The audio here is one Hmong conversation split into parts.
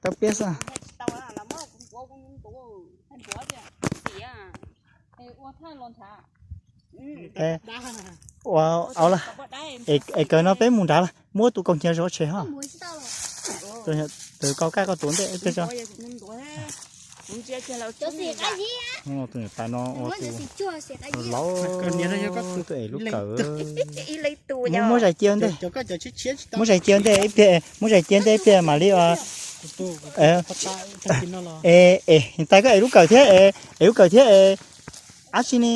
Tau piab xwb. Ua, au la, es kawg no peb mus nrad lawm, muab tus kaus hniav zov tshem ho. Tus kaus kaj koj tuav ntej peb tso. Tus niam tais no ua tus laus, tus ev lub kawm. Muab zais cia ntej, muab zais cia ntej ib pliag, muab zais cia ntej ib pliag mam li. Es, es niam tais koj ev lub kawm thiab, ev lub kawm thiab es, ab tsi ni,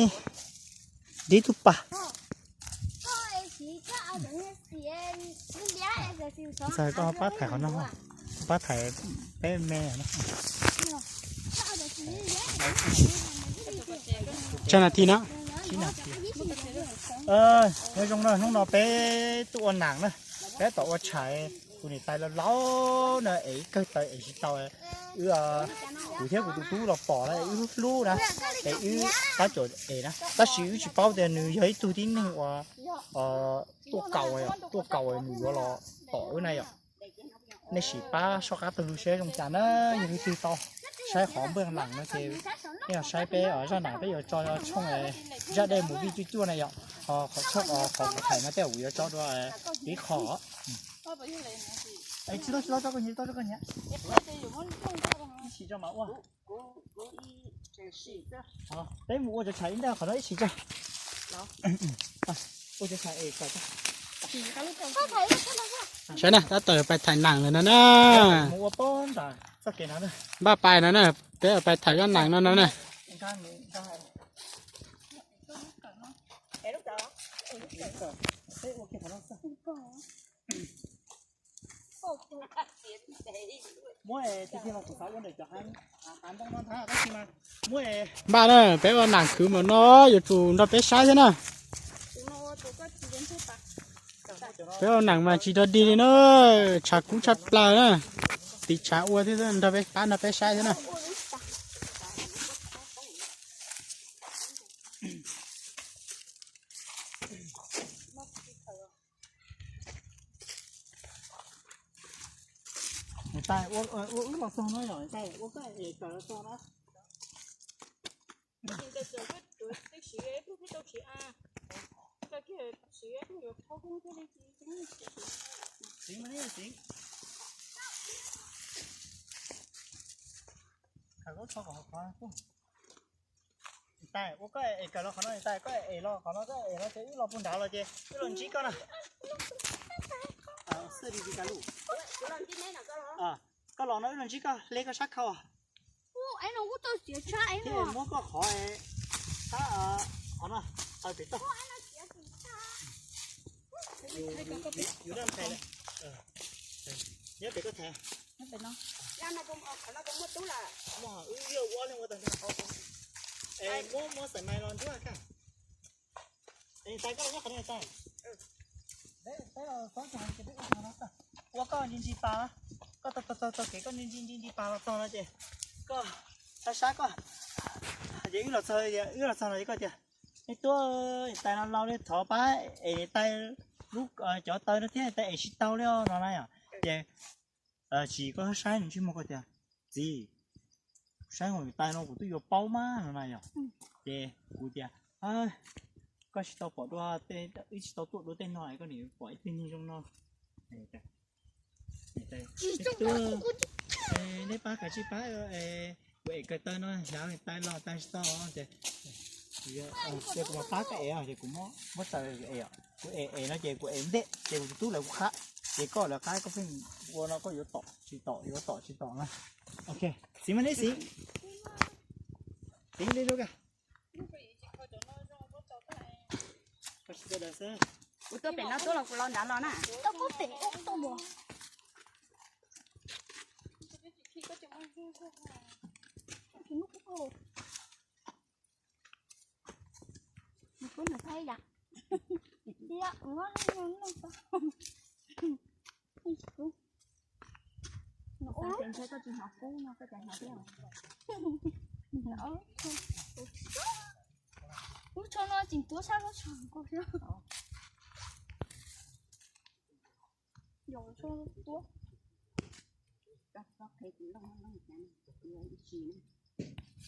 dib tug pas. Ntxawg koj pab thaiv qhov no, pab thaiv peb me. Tsawg nas this no? Nyob zoo na, hnub no peb tuaj ua nas na, peb tom ua tshais. Kuv niam tais laus laus na es ib kawg taw es tsis tau, wb, kuv thiab kuv tus tub los pom na es wb hlub hlub na, es wb tab tom ev na, tab sis wb tsis paub tias nws yog ib tug tib neeg uas tuaj kaus, tuaj kaus nws yuav los tom wb na yom. Nej sim pab soj qab taug lw seb zoo cas na, yog leej twg tau saib qhov npaj nas no ces nej yog saib peb zaj nas peb yuav tso tshooj zaj dej mus vij cuaj cuaj na yom. Qhov tshooj qhov kuv thaiv no tej zaum kuv yuav tso dua ib qho. Tsis tau, tsis tau tso koj nyiam, tau tso koj nyiam. Ib sim tso mas ua. Peb mus ua cov tshais ib ntag qhov no ib sim tso. Ua cov tshais es kom saib na, tab tom pais thaiv nas lawm no na. Mus ua pob nram txoj kev no na. Npaj pais no na, peb pais thaiv zaj nas no no na. Npaj na, peb ua nas khwv mas no yuav tsum nrog peb saib thiab na. Peb ua nas mas tsis nrog dig li na, tshav kub tshaj plaws na. Tiv tshav ua thiab nrog peb pab nrog peb saib thiab na. Niam tais, ua wb los txog no yom, niam tais, ua koj es kawm los txog na. Txiv mas nej txiv. Khaws koj tso kom qhov. Niam tais, ua koj es kawm los qhov no, niam tais, koj es los qhov no, koj es los ces wb los puag nrad los ces wb los ntsib koj na. Koj los no wb los ntsib koj, hle koj sab khau. Thiab muab koj qhov, qhov no, qhov pem toj. Yus dab ntxhais lawm. Nyob pem koj thaiv. Wb yog ua leej ua tag nrho. Muab, muab xaim mais los nruab kaj. Tais, koj los nyob qhov no tais. Ua koj ntsis ntsis pas, koj taug taug taug kev koj ntsis ntsis ntsis ntsis pas los txog no ces koj sab sab koj. Ces wb los txog, wb los txog no ces koj tias, nej tuaj, tais no laus li thov pab es tais lub cov taw no thiab tais es tsis tau li no na yom. Ces tsis, koj saib nws ntsej muag koj tias, txiv, saib nws tais no kuv twb yuav paub mas no na yom. Ces kuv tias, koj tsis tau pom dua, wb tsis tau tuaj dua tej no es koj nim pom ib tug neeg zoo no. Nej pab kav tsij pab, kuv es kawg taw no hnyav tais los tais tsis tau ces kuv mam pab koj es, ces kuv muab tsaws es, kuv es es no ces kuv es ntej ces kuv tus tub lawv kuv qab, ces koj lawv qab koj pheej ua no koj yuav tom tsis tom yuav tom tsis tom na. Ok, xis mas nej xis, xis li lub ka. Kuv tuaj pem no tuaj los kuv los nrad los na. Lub tsho no tseem tuav sab lub tsho nkaus xwb. Yog tsho tuav. Txhob qhia tus Looj, Looj cas ib tsis